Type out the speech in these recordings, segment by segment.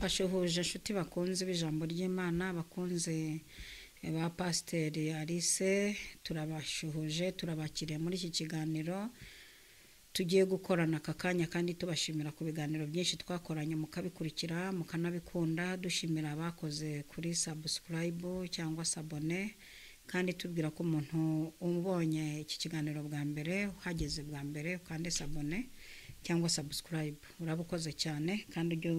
Bashuhuje inshuti bakunze b'ijambo ry'Imana, bakunze ba Pasiteri Alice, turabashuhuje, turabakiriye muri iki kiganiro tugiye gukorana aka kanya, kandi tubashimira ku biganiro byinshi twakoranye mukabikurikira mukanabikunda, dushimira abakoze kuri subscribe cyangwa s'abonner, kandi tubwira ko umuntu ubonye iki kiganiro bwa mbere, uhageze bwa mbere, ukande s'abonner cyangwa subscribe, uraba ukoze cyane, kandi ujye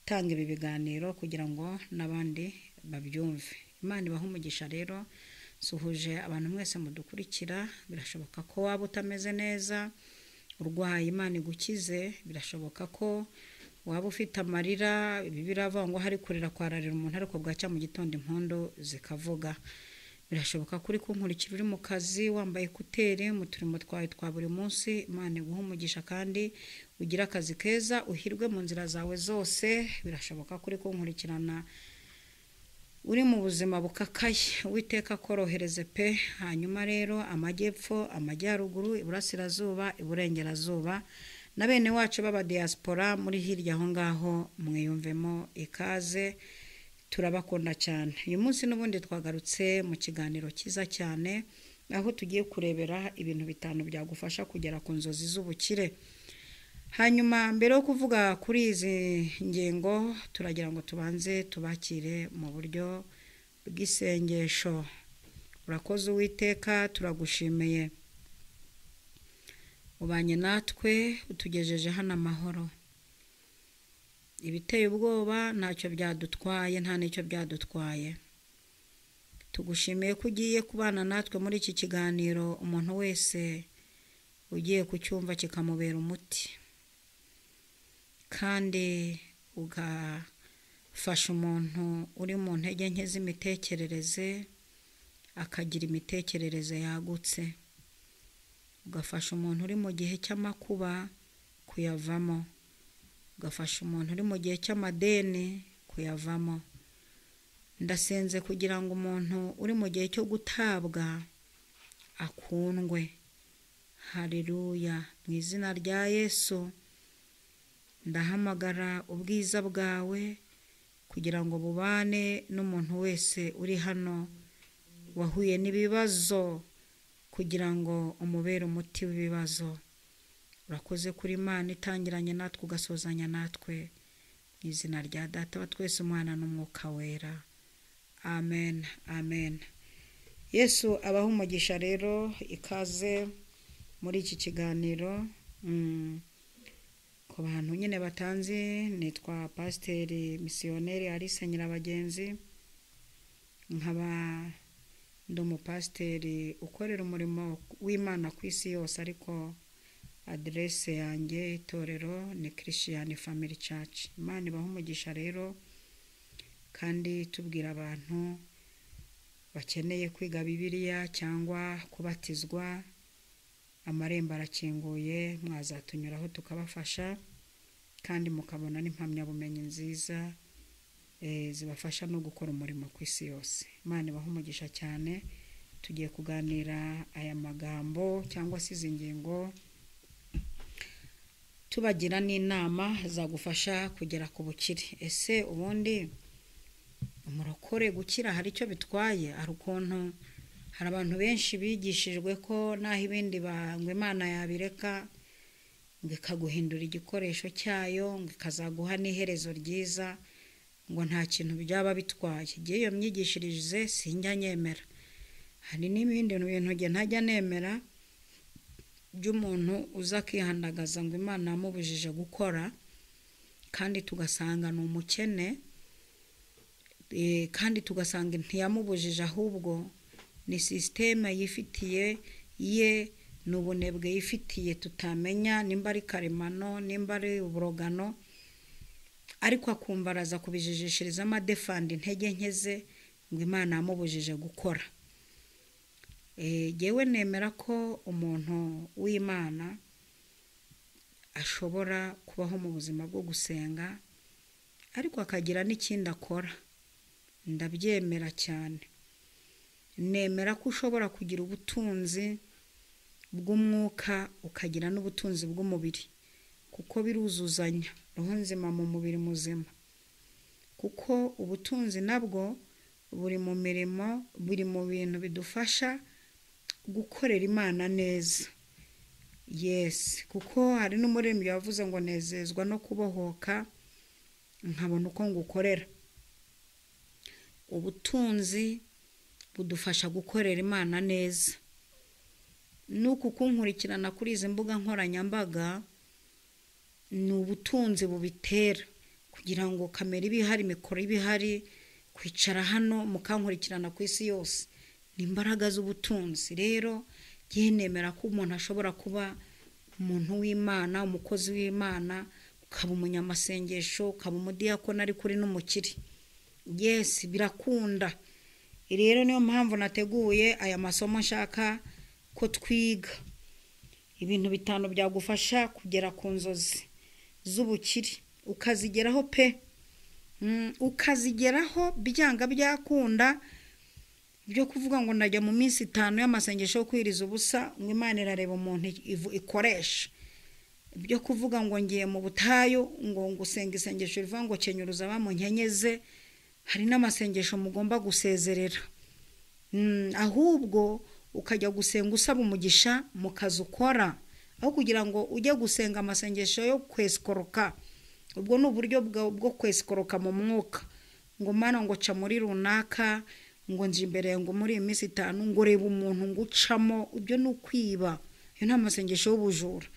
utanga ibi biganiro kugira ngo n'abandi babyumve. Imana ibahe umugisha. Rero suhuje abantu mwese mudukurikira. Birashoboka ko waba utameze neza, urwaye, Imana igukize. Birashoboka ko waba ufite amarira, ibi biravuga ngo hari kurira kwararira umuntu, ariko bwacya mu gitondo impundu zikavuga. Birashoboka ko uri kunkurikira uri mu kazi, wambaye écouteurs mu turimo twawe twa buri munsi. Imana iguhe umugisha kandi ugire akazi keza, uhirwe mu nzira zawe zose. Birashoboka ko uri kunkurikirana uri mu buzima bukakaye, Uwiteka akorohereze pe. Hanyuma rero amajyepfo, amajyaruguru, iburasirazuba, iburengerazuba, na bene wacu b'abadiaspora muri hirya aho ngaho, mwiyumvemo ikaze, turabakunda cyane. Uyu munsi n'ubundi twagarutse mu kiganiro cyiza cyane, aho tugiye kurebera ibintu 5 byagufasha kugera ku nzozi z'ubukire. Hanyuma mbere yo kuvuga kuri izi ngingo, turagira ngo tubanze tubakire mu buryo bw'isengesho. Urakoze Uwiteka, turagushimiye, ubanye natwe, utugejeje hano amahoro. Ibiteye ubwoba ntacyo byadutwaye, nta n'icyo byadutwaye. Tugushimiye ko ugiye kubana natwe muri iki kiganiro, umuntu wese ugiye kucyumva kikamubera umuti, kandi ugafasha umuntu uri mu ntege nke z'imitekerereze akagira imitekerereze yagutse, ugafasha umuntu uri mu gihe cy'amakuba kuyavamo, ugafasha umuntu uri mu gihe cy'amadeni kuyavamo. Ndasenze kugira ngo umuntu uri mu gihe cyo gutabwa akundwe. Haleluya! Mu izina rya Yesu ndahamagara ubwiza bwawe kugira ngo bubane n'umuntu wese uri hano wahuye n'ibibazo, kugira ngo umubere umuti w'ibibazo. Urakoze kuri Imana itangiranye natwe ugasozanya natwe. Mu izina rya Data wa twese, Umwana n'Umwuka Wera, amen, amen. Yesu abahe umugisha. Rero ikaze muri iki kiganiro. Ku bantu nyine batanzi, nitwa Pasiteri Misiyoneri Alice Nyirabagenzi, nkaba ndi umupasiteri ukorera umurimo w'Imana ku isi yose, ariko aderese yanjye itorero ni Christian Family Church. Imana ibahe umugisha. Rero kandi tubwira abantu bakeneye kwiga Bibiliya cyangwa kubatizwa, amarembo arakinguye, mwazatunyuraho tukabafasha, kandi mukabona n'impamyabumenyi nziza zibafasha no gukora umurimo ku isi yose. Imana ibahe umugisha cyane. Tugiye kuganira aya magambo cyangwa se izi ngingo, tubagira n'inama zagufasha kugera ku bukire. Ese ubundi umurokore gukira hari icyo bitwaye? Hari ukuntu hari abantu benshi bigishijwe ko naho ibindi ngo Imana yabireka, ngo ikaguhindura igikoresho cyayo, ngo ikazaguha n'iherezo ryiza, ngo nta kintu byaba bitwaye. Igihe iyo myigishirize sinjya nyemera. Hari n'ibindi bintu njye ntajya nemera by'umuntu uza akihandagaza ngo Imana yamubujije gukora, kandi tugasanga ni umukene, kandi tugasanga ntiyamubujije, ahubwo ni système yifitiye ye, ni ubunebwe yifitiye tutamenya nimba ari karemano, nimba ari uburogano, ariko akumva araza kubijijishirizamo adefanda intege nke ze ngo Imana yamubujije gukora. Jyewe nemera ko umuntu w'Imana ashobora kubaho mu buzima bwo gusenga, ariko akagira n'ikindi akora. Ndabyemera cyane. Nemera ko ushobora kugira ubutunzi bw'umwuka ukagira n'ubutunzi bw'umubiri, kuko biruzuzanya, roho nzima mu mubiri muzima. Kuko ubutunzi nabwo buri mu mirimo, buri mu bintu bidufasha gukorera Imana neza. Yes, kuko hari n'umuririmbyi wavuze ngo nezezwa no kubohoka nkabona uko ngukorera. Ubutunzi budufasha gukorera Imana neza. Nuku kunkurikirana kuri izi mbuga nkoranyambaga ni ubutunzi bubitera, kugira ngo kamera ibe ihari, mikoro ibe ihari, kwicara hano mukankurikirana ku isi yose ni imbaraga z'ubutunzi. Rero njye nemera ko umuntu ashobora kuba umuntu w'Imana, umukozi w'Imana, ukaba umunyamasengesho, ukaba umudiyakoni ariko uri n'umukire. Yes, birakunda. Rero niyo mpamvu nateguye aya masomo nshaka ko twiga ibintu 5 byagufasha kugera ku nzozi z'ubukire, ukazigeraho pe. Ukazigeraho byanga byakunda. Byo kuvuga ngo ndajya mu minsi 5 y'amasengesho yo kwiriza ubusa ngo Imana irareba umuntu ikoresha. Byo kuvuga ngo ngiye mu butayu ngo ngusenga isengesho rivuga ngo kenyuruza bamunkenyeze, hari n'amasengesho mugomba gusezerera. Ahubwo ukajya gusenga usaba umugisha mu kazi ukora, aho kugira ngo ujye gusenga amasengesho yo kwesikoroka. Ubwo ni uburyo bwo kwesikoroka mu mwuka, ngo Mana ngo ca muri runaka, ngo nje imbere ngo muri iyi minsi 5 ngo reba umuntu ngucamo. Ibyo ni ukwiba, iyo ni amasengesho y'ubujura.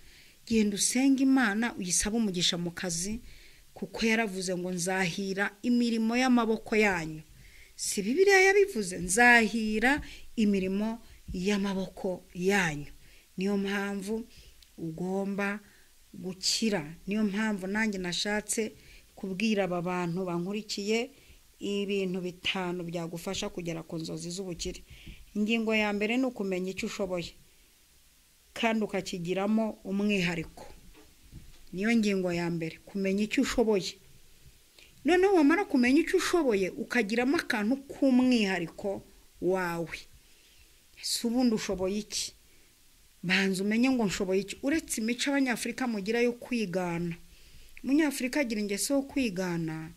Genda usenge Imana uyisaba umugisha mu kazi, kuko yaravuze ngo nzahira imirimo y'amaboko yanyu. Si Bibiliya yabivuze, nzahira imirimo y'amaboko yanyu. Niyo mpamvu ugomba gukira. Niyo mpamvu nanjye nashatse kubwira aba bantu bankurikiye ibintu 5 byagufasha kugera ku nzozi z'ubukire. Ingingo ya mbere ni ukumenya icyo ushoboye kandi ukakigiramo umwihariko. Niyo ngingo ya mbere, kumenya icyo ushoboye. Noneho wamara kumenya icyo ushoboye ukagiramo akantu k'umwihariko wawe. Ese ubundi ushoboye iki? Banza umenye ngo nshoboye iki. Uretse imico Abanyafurika mugira yo kwigana, Umunyafurika agira ingeso yo kwigana.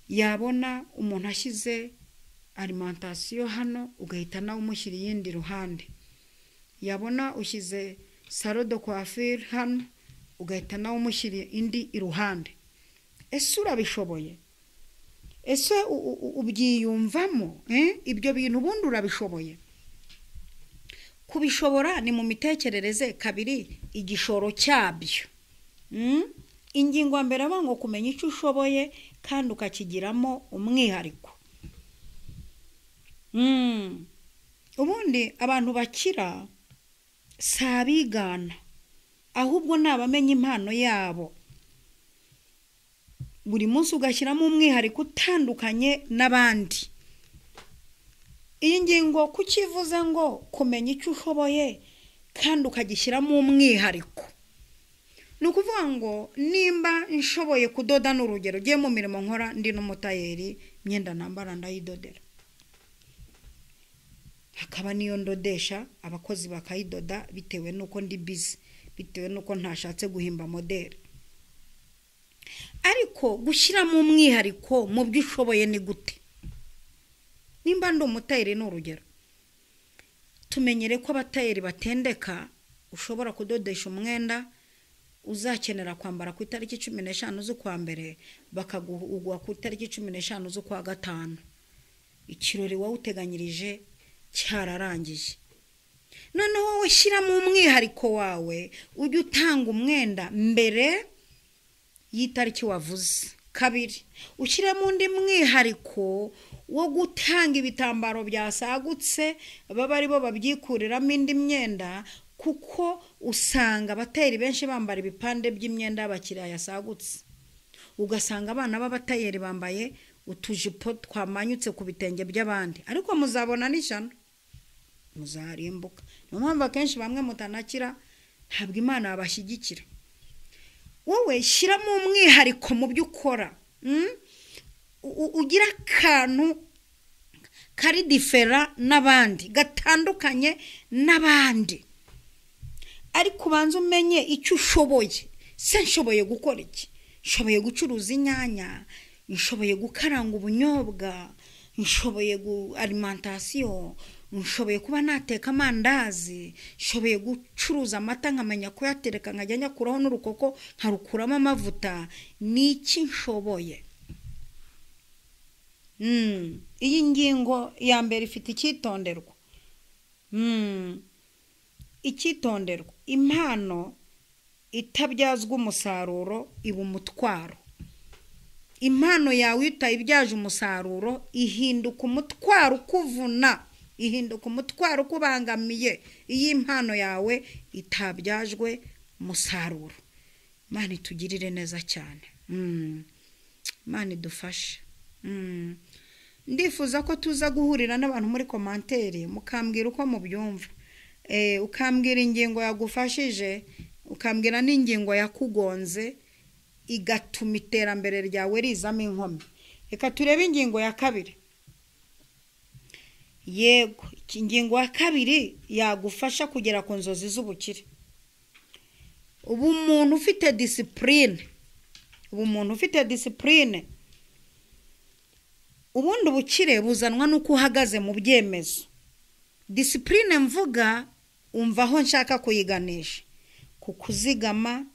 Yabona umuntu ashyize alimentation hano ugahita nawe umushyira iyindi ruhande, yabona ushyize salon de coiffure hano ugahita nawe umushyira indi iruhande. Ese urabishoboye? Ese ubyiyumvamo? Ibyo bintu ubundi urabishoboye? Kubishobora ni mu mitekerereze. Kabiri, igishoro cyabyo. Ingingo ya mbere ngo kumenya icyo ushoboye kandi ukakigiramo umwihariko. Ubundi abantu bakira si abigana, ahubwo ni abamenya impano yabo. Buri munsi ugashyiramo umwihariko utandukanye n'abandi. Iyi ngingo kukivuze ngo kumenya icyo ushoboye kandi ukagishyiramo umwihariko, ni ukuvuga ngo nimba nshoboye kudoda, n'urugero ugiye mu mirimo nkora ndi n'umutayeri, imyenda nambara ndayidodera, hakaba niyo ndodesha abakozi bakayidoda bitewe n'uko ndi busy, bitewe n'uko ntashatse guhimba modeli. Ariko gushyiramo umwihariko mu byo ushoboye ni gute? Nimba ndi umutayeri, ni urugero, tumenyere ko abatayeri batendeka. Ushobora kudodesha umwenda uzakenera kwambara ku itariki 15 z'ukwa mbere, bakaguha ku itariki 15 z'ukwa gatanu. Ikirori wawuteganyirije cyararangiye. Noneho wowe shyiramo umwihariko wawe, ujye utanga umwenda mbere y'itariki wavuze. Kabiri, ushyiremo undi mwihariko wo gutanga ibitambaro byasagutse, baba aribo babyikuriramo indi myenda, kuko usanga abatayeri benshi bambara ibipande by'imyenda y'abakiriya yasagutse. Ugasanga abana b'abatayeri bambaye utujipo twamanyutse ku bitenge by'abandi, ariko muzabona n'ishyano, muzarimbuka. Niyo mpamvu akenshi bamwe mutanakira, ntabwo Imana yabashyigikira. Wowe shyiramo umwihariko mu byo ukora, ugira akantu kari difera n'abandi, gatandukanye n'abandi, ariko ubanza umenye icyo ushoboye. Se nshoboye gukora iki? Nshoboye gucuruza inyanya, Nshoboye gukaranga ubunyobwa, nshoboye alimentation, nshoboye kuba nateka amandazi, nshoboye gucuruza amata nkamenya kuyatereka nkajya nyakuraho n'urukoko nkarukuramo amavuta. Ni iki nshoboye? Iyi ngingo ya mbere ifite icyitonderwa. Icyitonderwa, impano itabyazwa umusaruro iba umutwaro. Impano yawe utayibyaje umusaruro ihinduka umutwaro ukuvuna, ihinduka umutwaro ukubangamiye. Iyi impano yawe itabyajwe umusaruro. Imana itugirire neza cyane. Imana idufashe. Ndifuza ko tuza guhurira n'abantu muri commentaire, mukambwira uko mubyumva, ukambwira ingingo yagufashije, ukambwira n'ingingo yakugonze igatuma iterambere ryawe rizamo inkomyi. Reka turebe ingingo ya kabiri. Yego, ingingo ya kabiri yagufasha kugera ku nzozi z'ubukire. Ubu umuntu ufite discipline, ubu umuntu ufite discipline, ubundi ubukire buzanwa n'uko uhagaze mu byemezo. Discipline mvuga, umva aho nshaka kuyiganisha: ku kuzigama,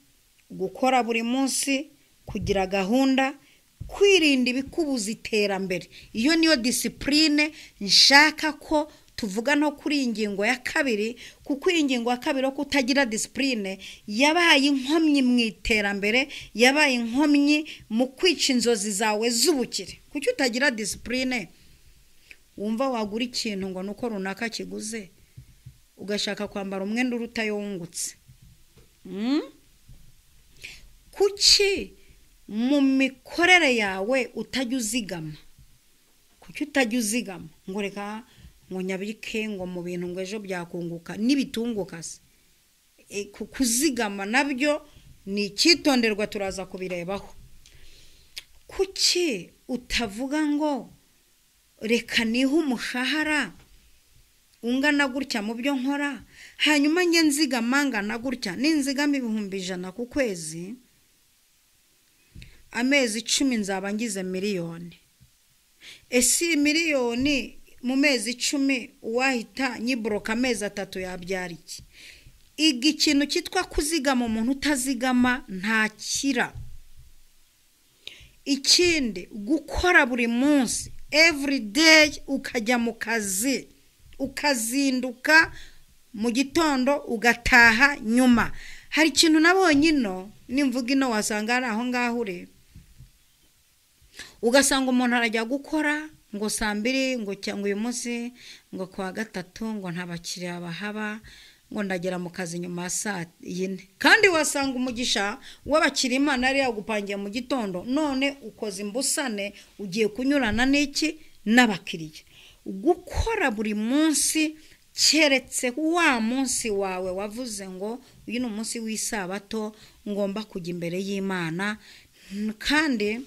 gukora buri munsi, kugira gahunda, kwirinda ibikubuza iterambere. Iyo niyo discipline nshaka ko tuvuga no kuri iyi ngingo ya kabiri, kuko iyi ngingo ya kabiri yo kutagira discipline yabaye inkomyi mu iterambere, yabaye inkomyi mu kwica inzozi zawe z'ubukire. Kuki utagira discipline? Wumva wagura ikintu ngo nuko runaka kiguze, ugashaka kwambara umwenda uruta yo wungutse. Kuki mu mikorere yawe utajya uzigama? Kuki utajya uzigama ngo reka ngo nyabike ngo mu bintu ngo ejo byakunguka n'ibitunguka se? Kuzigama nabyo ni icyitonderwa, turaza kubirebaho. Kuki utavuga ngo reka nihe umushahara ungana gutya mu byo nkora, hanyuma njye nzigama ngana gutya, ninzigama 100,000 ku kwezi, amezi 10 nzaba ngize miliyoni. Ese iyi miliyoni mu mezi 10 uwahita nyiboroka amezi 3 yabyara iki? Iga ikintu cyitwa kuzigama. Umuntu utazigama ntakira. Ikindi, gukora buri munsi, every day ukajya mu kazi, ukazinduka mu gitondo ugataha nyuma. Hari ikintu nabonye ino, nimvuga ino wasanga ari aho ngaho uri, ugasanga umuntu arajya gukora ngo saa 2, ngo cyangwa uyu munsi ngo kuwa gatatu ngo nta bakiriya bahaba, ngo ndagera mu kazi nyuma ya saa 4. Kandi wasanga umugisha w'abakiriya Imana yari yagupangiye mu gitondo, none ukoze imbusane ugiye kunyurana n'iki n'abakiriya. Gukora buri munsi, keretse wa munsi wawe wavuze ngo uyu ni umunsi w'isabato ngomba kujya imbere y'Imana. Kandi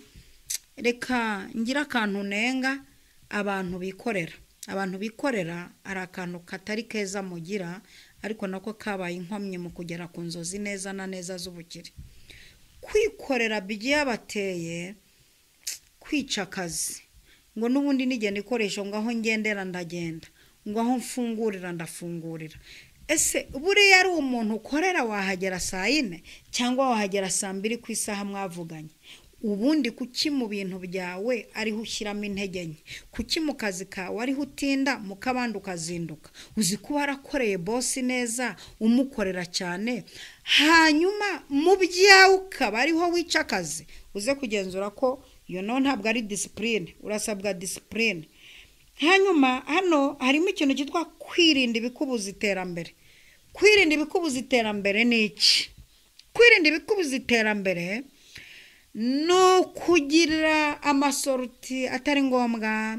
reka ngira akantu nenga abantu bikorera. Abantu bikorera ari akantu katari keza mugira, ariko nako kabaye inkomyi mu kugera ku nzozi neza na neza z'ubukire. Kwikorera byabateye kwica akazi, ngo n'ubundi nigenda ikoresho, ngo aho ngendera ndagenda, ngo aho mfungurira ndafungurira. Ese buriya ari umuntu ukorera wahagera saa 4 cyangwa wahagera saa 2 ku isaha mwavuganye? Ubundi kuki mu bintu byawe ariho ushyiramo intege nke? Kuki mu kazi kawe ariho utinda, mu kabandi ukazinduka? Uzi kuba warakoreye bosi neza, umukorera cyane, hanyuma mu byawe ukaba ariho wica akazi. Uze kugenzura ko iyo naho ntabwo ari discipline, urasabwa discipline. Hanyuma hano harimo ikintu cyitwa kwirinda ibikubuza iterambere. Kwirinda ibikubuza iterambere ni iki? Kwirinda ibikubuza iterambere ni ukugira amasorti atari ngombwa,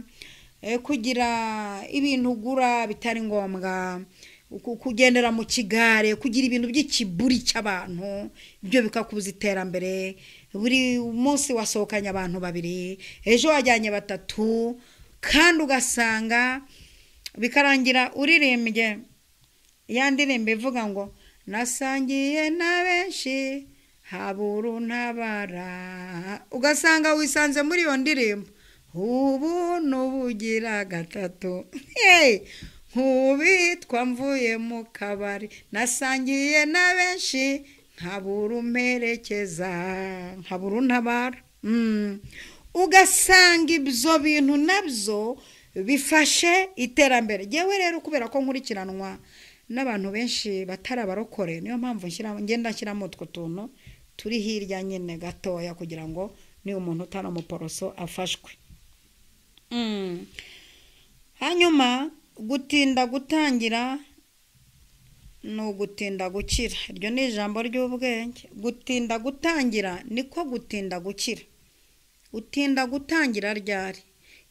kugira ibintu ugura bitari ngombwa, kugendera mu kigare, kugira ibintu by'ikiburi cy'abantu, ibyo bikakubuza iterambere. Buri munsi wasohokanye abantu 2, ejo wajyanye 3, kandi ugasanga bikarangira uririmbye ya ndirimbo ivuga ngo nasangiye na benshi Habura untabara, ugasanga wisanze muri iyo ndirimbo. Ubu n'ubugira gatatu, nkubitwa mvuye mu kabari, nasangiye na benshi, nkabura umperekeza, nkabura untabara. Ugasanga ibyo bintu nabyo bifashe iterambere. Yewe rero kubera ko nkurikiranwa n'abantu benshi batari abarokore, niyo mpamvu ngenda nshyiramo utwo tuntu turi hirya nyine gatoya, kugira ngo niba umuntu utari umuporoso afashwe. Hanyuma gutinda gutangira ni ugutinda gukira. Iryo ni ijambo ry'ubwenge. Gutinda gutangira niko gutinda gukira. Utinda gutangira ryari?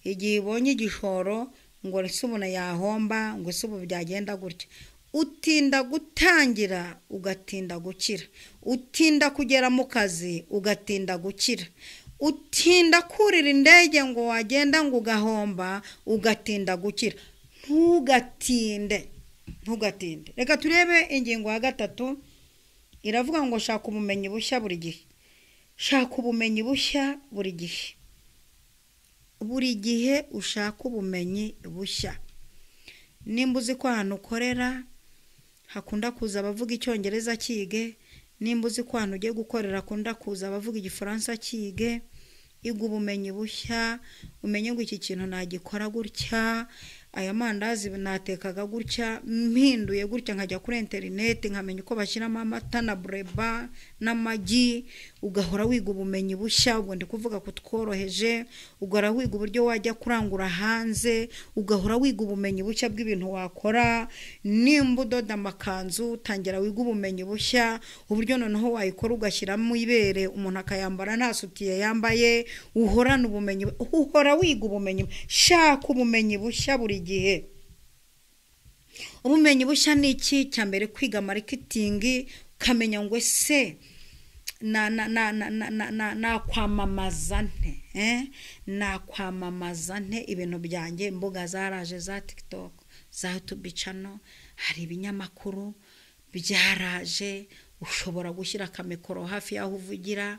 Igihe ubonye igishoro ngo ese ubu yahomba, ngo ese ubu byagenda gutya. Utinda gutangira ugatinda gukira. Utinda kugera mu kazi ugatinda gukira. Utinda kurira indege ngo wagenda ngo ugahomba, ugatinda gukira. Ntugatinde, ntugatinde. Reka turebe ingingo ya gatatu, iravuga ngo shaka ubumenyi bushya buri gihe. Shaka ubumenyi bushya buri gihe. Buri gihe ushaka ubumenyi bushya. Nimba uzi ko ahantu ukorera hakunda kuza abavuga Icyongereza kige, nimba uzi ko ahantu ugiye gukorera hakunda kuza abavuga Igifaransa kige, iga ubumenyi bushya, umenye ngo iki kintu nagikora gutya, aya mandazi natekaga gutya, mpinduye gutya nkajya kuri interineti nkamenya uko bashyiramo amata na bureba n'amagi. Ugahora wiga ubumenyi bushya. Ubwo ndi kuvuga kutworoheje. Ugahora wiga uburyo wajya kurangura hanze, ugahora wiga ubumenyi bushya bw'ibintu wakora. Nimba udoda amakanzu, tangira wiga ubumenyi bushya, uburyo noneho wayikora ugashyiramo ibere umuntu akayambara nta sutiye yambaye. Uhorana ubumenyi, uhora wiga ubumenyi. Shaka ubumenyi bushya buri gihe. Ubumenyi bushya ni iki? Cya mbere, kwiga marketing, ukamenya ngo ese na na na na na na nakwamamaza nte, nakwamamaza nte ibintu byanjye. Imbuga zaraje za TikTok, za YouTube channel, hari ibinyamakuru byaraje. Ushobora gushyira akamikoro hafi y'aho uvugira,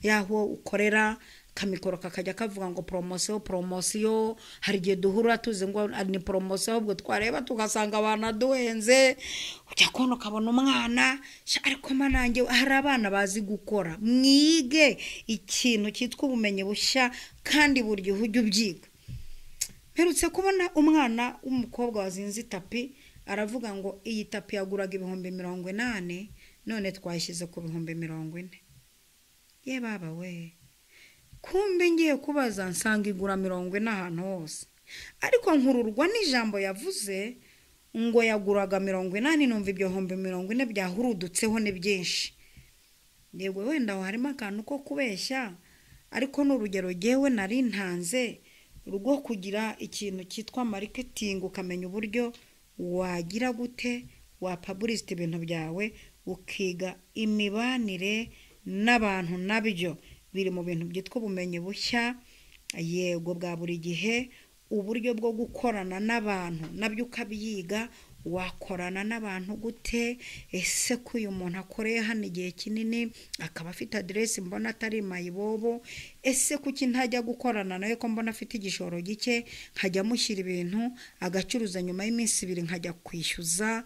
y'aho ukorera, akamikoro kakajya kavuga ngo poromosiyo, poromosiyo. Hari igihe duhura tuzi ngo ni poromosiyo, ahubwo twareba tugasanga banaduhenze. Ujya kubona ukabona umwana, ariko nanjye hari abana bazi gukora. Mwige ikintu cyitwa ubumenyi bushya, kandi buri gihe ujye ubyiga. Mperutse kubona umwana w'umukobwa wazinze itapi, aravuga ngo iyi tapi yaguraga 80,000, none twayishyize ku 40,000. Ye baba we, kumbe ngiye kubaza nsanga igura 40 ahantu hose. Ariko nkururwa n'ijambo yavuze ngo yaguraga 80, numva ibyo 40,000 byahurudutseho ni byinshi. Yego wenda harimo akantu ko kubeshya, ariko n'urugero jyewe nari ntanze rwo kugira ikintu cyitwa marketing, ukamenya uburyo wagira gute wapublicity ibintu byawe, ukiga imibanire n'abantu, nabyo biri mu bintu byitwa ubumenyi bushya. Yego bwa buri gihe, uburyo bwo gukorana n'abantu nabyo ukabyiga. Wakorana n'abantu gute? Ese ko uyu muntu akoreye hano igihe kinini akaba afite aderesi mbona atari mayibobo, ese kuki ntajya gukorana nawe ko mbona afite igishoro gike, nkajya mushyira ibintu agacuruza, nyuma y'iminsi 2 nkajya kwishyuza,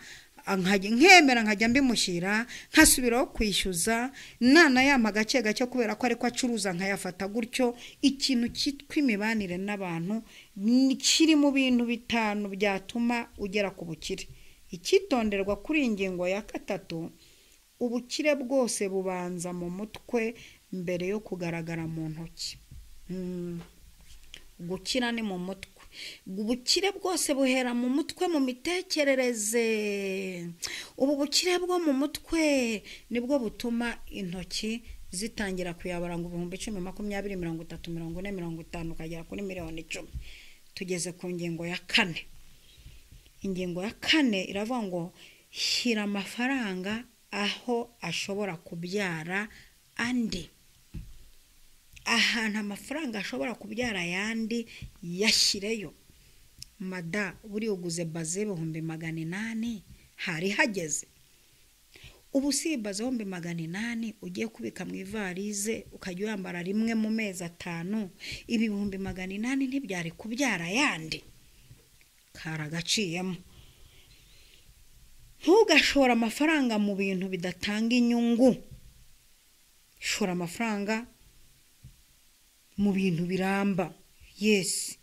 nkemera nkajya mbimushyira, nkasubiraho kwishyuza, nana yampa gake gake kubera ko ariko acuruza nkayafata gutyo. Ikintu cyitwa imibanire n'abantu kiri mu bintu 5 byatuma ugera ku bukire. Icyitonderwa kuri ingingo ya gatatu, ubukire bwose bubanza mu mutwe mbere yo kugaragara mu ntoki. Gukira ni mu mutwe. Ubukire bwose buhera mu mutwe, mu mitekerereze. Ubu bukire bwo mu mutwe nibwo butuma intoki zitangira kuyabara ngo 10,000, 20, 30, 40, 50, ukagera kuri 10,000,000. Tugeze ku ngingo ya kane. Ingingo ya kane iravuga ngo shyira amafaranga aho ashobora kubyara andi. Ahantu amafaranga ashobora kubyara ayandi yashyireyo. Mada, buriya uguze baze 800,000 hari hageze. Ubu simbaza 800,000 ugiye kubika mu ivarize ukajya uyambara rimwe mu mezi 5, ibi 800,000 ntibyari kubyara yandi karagaciyemo. Ntugashora amafaranga mu bintu bidatanga inyungu, shora amafaranga mu bintu biramba. Yes,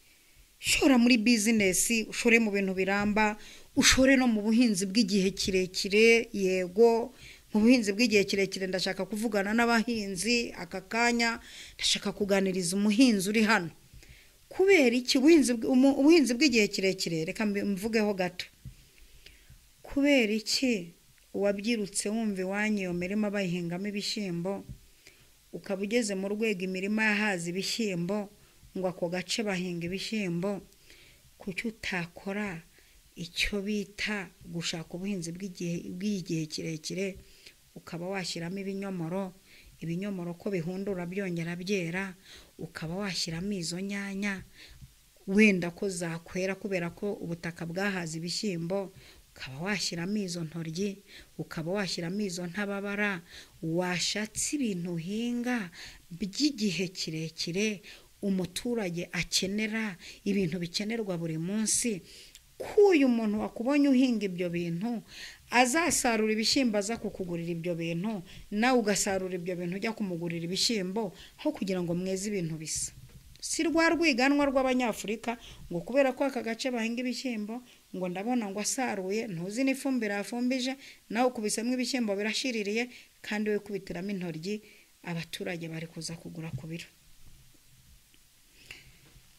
shora muri bizinesi, ushore mu bintu biramba, ushore no mu buhinzi bw'igihe kirekire. Yego, mu buhinzi bw'igihe kirekire ndashaka kuvugana n'abahinzi aka kanya, ndashaka kuganiriza umuhinzi uri hano. Kubera iki ubuhinzi bw'igihe kirekire? Reka mvugeho gato. Kubera iki uwabyirutse wumva iwanyu iyo mirima bayihingamo ibishyimbo, ukaba ugeze mu rwego imirima yahaze ibishyimbo, ngo ako gace bahinga ibishyimbo, kuki utakora icyo bita gushaka ubuhinzi bw'igihe kirekire, ukaba washyiramo ibinyomoro, ibinyomoro ko bihundura byongera byera, ukaba washyiramo izo nyanya wenda ko zakwera kubera ko ubutaka bwahaze ibishyimbo, ukaba washyiramo izo ntoryi, ukaba washyiramo izo ntababara. Washatse ibintu uhinga by'igihe kirekire umuturage akenera, ibintu bikenerwa buri munsi, ko uyu muntu wakubonye uhinga ibyo bintu azasarura ibishyimbo aza kukugurira ibyo bintu, nawe ugasarura ibyo bintu ujya kumugurira ibishyimbo, aho kugira ngo mweze ibintu bisa. Si rwa rwiganwa rw'Abanyafurika ngo kubera ko aka gace bahinga ibishyimbo ngo ndabona ngo asaruye, ntuzi n'ifumbire yafumbije, nawe ukubisemo ibishyimbo birashiririye, kandi we kubitiramo intoryi, abaturage bari kuza kugura ku biro.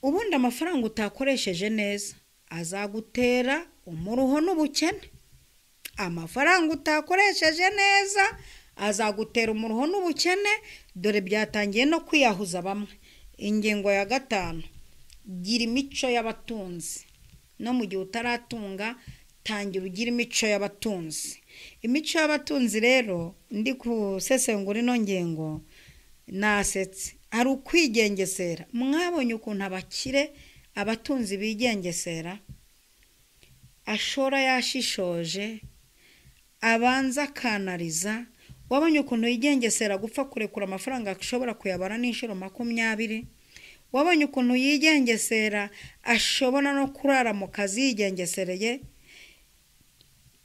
Ubundi amafaranga utakoresheje neza azagutera umuruho n'ubukene. Amafaranga utakoresheje neza azagutera umuruho n'ubukene. Dore byatangiye no kwiyahuza bamwe. Ingingo ya 5, gira imico y'abatunzi. No mu gihe utaratunga, tangira ugira imico y'abatunzi. Imico y'abatunzi rero, ndi kusesengura ino ngingo nasetse, hari ukwigengesera. Mwabonye ukuntu abakire abatunzi bigengesera, ashora yashishoje, abanza akanariza. Wabonye ukuntu yigengesera gupfa kurekura amafaranga ashobora kuyabara n'inshuro 20. Wabonye ukuntu yigengesera ashobora no kurara mu kazi yigengesereye.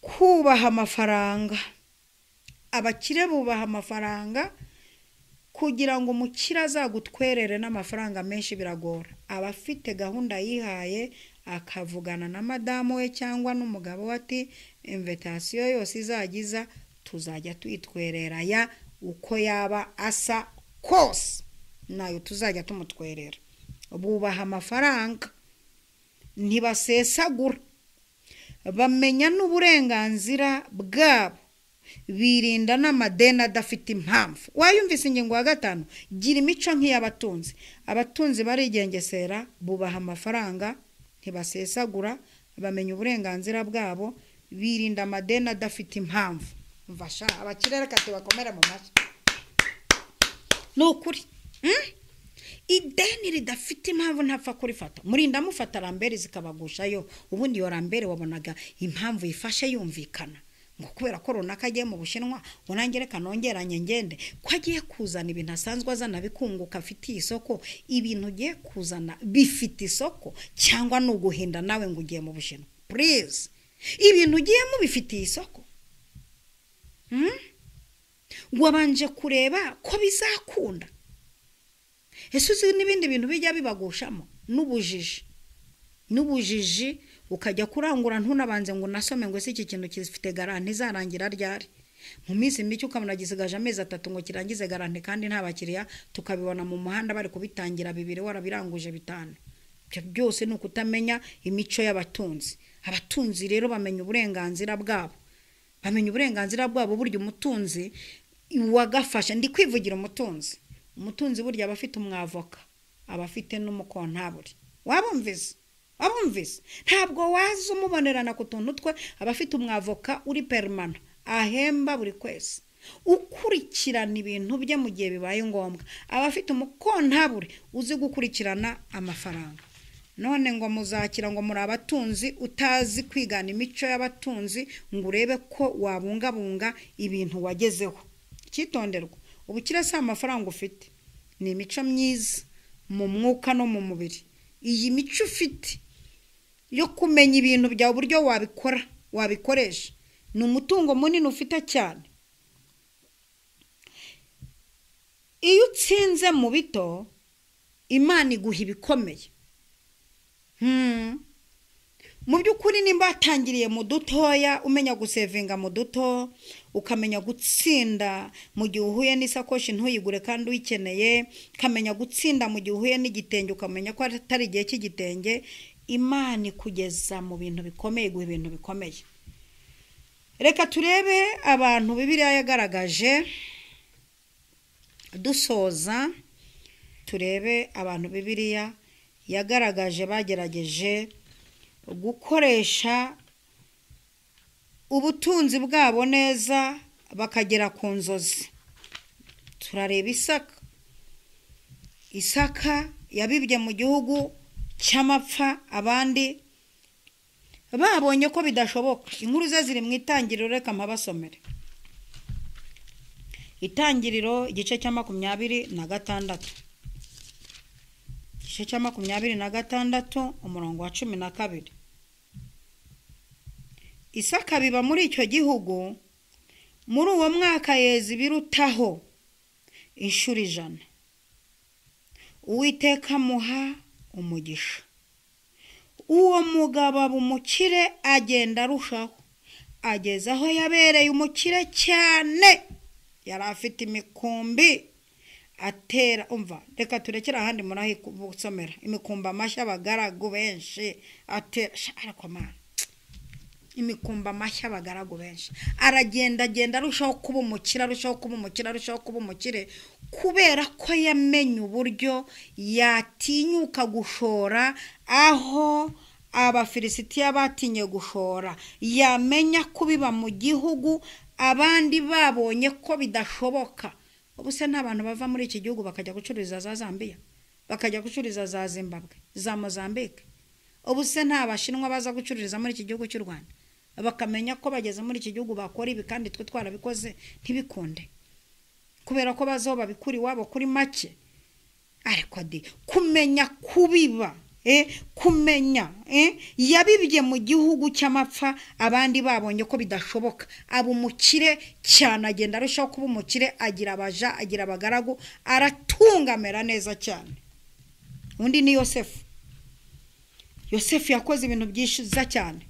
Kubaha amafaranga, abakire bubaha amafaranga. Kugira ngo umukire azagutwerere n'amafaranga menshi biragora. Abafite gahunda yihaye akavugana na madamu we cyangwa n'umugabo we ati invitation yose izagiza tuzajya tuyitwerera ya uko yaba asa kose, nayo tuzajya tumutwerera. Bubaha amafaranga, ntibasesagura, bamenya n'uburenganzira bwabo, birinda n'amadeni adafite impamvu. Wayumvise ingingo ya 5, gira imico nk'iy'abatunzi. Abatunzi barigengesera, bubaha amafaranga, ntibasesagura, bamenya uburenganzira bwabo, birinda amadeni adafite impamvu. Mvasha abakire reka tubakomere mu mashyi. Ni ukuri ideni ridafite impamvu ntapfa kurifata. Murinda mufata rambere zikabagushayo. Ubundi iyo rambere wabonaga impamvu yifashe yumvikana, ngo kubera ko runaka agiye mu Bushinwa ngo nanjye reka nongeranye ngende, ko agiye kuzana ibintu asanzwe azana bikunguka afitiye isoko. Ibintu ugiye kuzana bifite isoko cyangwa ni uguhinda nawe ngo ugiye mu Bushinwa? Please, ibintu ugiyemo bifitiye isoko. Wabanje kureba ko bizakunda. Ese uzi n'ibindi bintu bijya bibagushamo? N'ubujiji, n'ubujiji. Ukajya kurangura ntunabanze ngo nasome ngo ese iki kintu kifite garanti izarangira ryari. Mu minsi mike ukabona gisigaje amezi 3 ngo kirangize garanti, kandi nta bakiriya, tukabibona mu muhanda bari kubitangira 2 warabiranguje 5. Ibyo byose ni ukutamenya imico y'abatunzi. Abatunzi rero bamenya uburenganzira bwabo, bamenya uburenganzira bwabo. Burya umutunzi wagafasha, ndi kwivugira umutunzi, umutunzi burya aba afite umwavoka, aba afite n'umukontaburi. Wabumvise? Wabumvise? Ntabwo waza umubonerana ku tuntu twe. Aba afite umwavoka uri permanent, ahemba buri kwezi, ukurikirana ibintu bye mu gihe bibaye ngombwa. Aba afite umukontaburi uzi gukurikirana amafaranga. None ngo muzakira ngo muri abatunzi, utazi kwigana imico y'abatunzi ngo urebe ko wabungabunga ibintu wagezeho. Icyitonderwa, ubukire si amafaranga ufite, ni imico myiza mu mwuka no mu mubiri. Iyi mico ufite yo kumenya ibintu byawe uburyo wabikora wabikoresha ni umutungo munini ufite cyane. Iyo utsinze mu bito, Imana iguha ibikomeye. Mu by'ukuri nimba watangiriye mu dutoya, umenya gusevinga mu duto, ukamenya gutsinda mu gihe uhuye n'isakoshi ntuyigure kandi uyikeneye, ukamenya gutsinda mu gihe uhuye n'igitenge ukamenya ko atari igihe cy'igitenge, Imana ikugeza mu bintu bikomeye, iguha ibintu bikomeye. Reka turebe abantu Bibiliya yagaragaje dusoza, turebe abantu Bibiliya yagaragaje bagerageje gukoresha ubutunzi bwabo neza bakagera ku nzozi. Turareba Isaka. Isaka yabibye mu gihugu cy'amapfa, abandi babonye ko bidashoboka. Inkuru ze ziri mu Itangiriro, reka mpabasomere. Itangiriro igice cya 26, igice cya 26 umurongo wa 12. Isaka biba muri icyo gihugu, muri uwo mwaka yeza ibirutaho inshuro 100. Uwiteka amuha umugisha. Uwo mugabo aba umukire, agenda arushaho, ageze aho yabereye umukire cyane. Yari afite imikumbi atera, umva reka turekere ahandi murahusomera, imikumbi amashyi abagaragu benshi atera, ariko Mana, imikumbi amashyi abagaragu benshi. Aragenda agenda arushaho kuba umukire, arushaho kuba umukire, arushaho kuba umukire, kubera ko yamenye uburyo yatinyuka gushora aho Abafilisitiya batinye gushora, yamenya kubiba mu gihugu abandi babonye ko bidashoboka. Ubu se nta bantu bava muri iki gihugu bakajya gucururiza za Zambia, bakajya gucururiza za Zimbabwe, za Mozambique? Ubu se nta bashinwa baza gucururiza muri iki gihugu cy'u Rwanda, bakamenya ko bageze muri iki gihugu bakora ibi kandi twe twarabikoze ntibikunde, kubera ko bazo babikura iwabo kuri make? Ariko de kumenya kubiba, kumenya yabibye mu gihugu cy'amapfa abandi babonye ko bidashoboka, aba umukire cyane, agenda arushaho kuba umukire, agira abaja, agira abagaragu, aratungamera neza cyane. Undi ni Yosefu. Yosefu yakoze ibintu byiza cyane.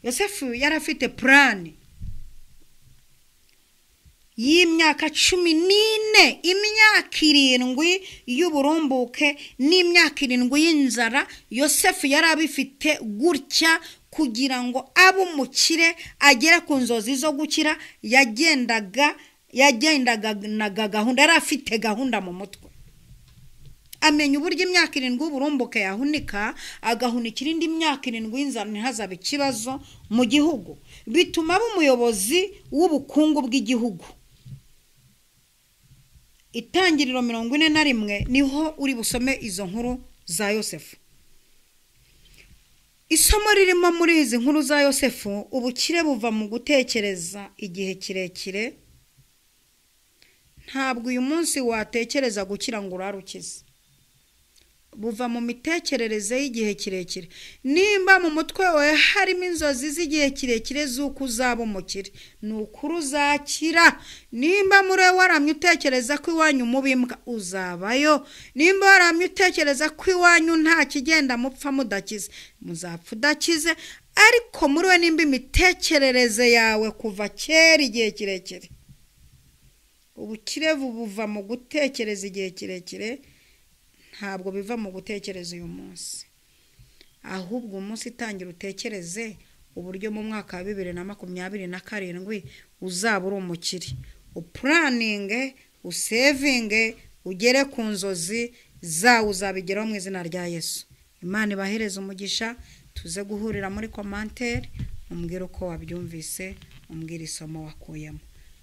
Yosefu yari afite plani y'imyaka 14, imyaka 7 y'uburumbuke n'imyaka 7 y'inzara. Yosefu yari abifite gutya kugira ngo abe umukire, agere ku nzozi zo gukira. Yagendaga gahunda, yari afite gahunda mu mutwe, amenya uburyo imyaka 7 y'uburumbuke yahunika, agahunikira indi myaka 7 y'inzara ntihazabe ikibazo mu gihugu. Bituma aba umuyobozi w'ubukungu bw'igihugu. Itangiriro 41 niho uri busome izo nkuru za Yosefu. Isomo ririmo muri izi nkuru za Yosefu, ubukire buva mu gutekereza igihe kirekire. Ntabwo uyu munsi watekereza gukira ngo urarukize, buva mu mitekerereze y'igihe kirekire. Nimba mu mutwe wawe harimo inzozi z'igihe kirekire z'uko uzaba umukire, ni ukuri uzakira. Nimba muri wowe waramye utekereza ko iwanyu mubimbwa, uzabayo. Nimba waramye utekereza ko iwanyu nta kigenda mupfa mudakize, muzapfa udakize. Ariko muri we nimba imitekerereze yawe kuva kera igihe kirekire, ubukire buva mu gutekereza igihe kirekire, ntabwo biva mu gutekereza uyu munsi. Ahubwo umunsi itangira utekereze uburyo mu mwaka wa 2027 uzaba uri umukire, upuraninge, usevinge, ugere ku nzozi zawe, uzabigeraho mu izina rya Yesu. Imana ibahereze umugisha. Tuze guhurira muri commentaire, umbwire uko wabyumvise, umbwire isomo wakuyemo.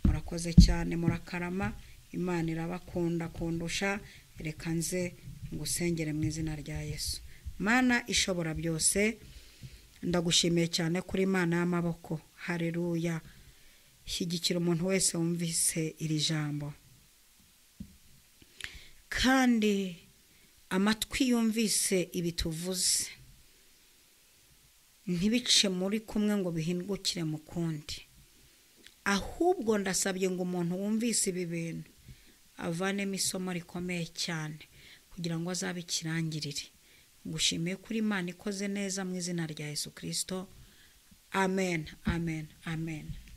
Murakoze cyane, murakarama. Imana irabakunda kundusha. Reka nze ngusengere mu izina rya Yesu. Mana ishobora byose, ndagushimiye cyane kuri Imana y'amaboko. Haleluya. Shyigikira umuntu wese wumvise iri jambo, kandi amatwi yumvise ibi tuvuze ntibice muri kumwe ngo bihindukire mu kundi, ahubwo ndasabye ngo umuntu wumvise ibi bintu avanemo isomo rikomeye cyane kugira ngo azabe ikirangirire. Ngushimiye kuri Imana ikoze neza mu izina rya Yesu Kristo. Amen, amen, amen.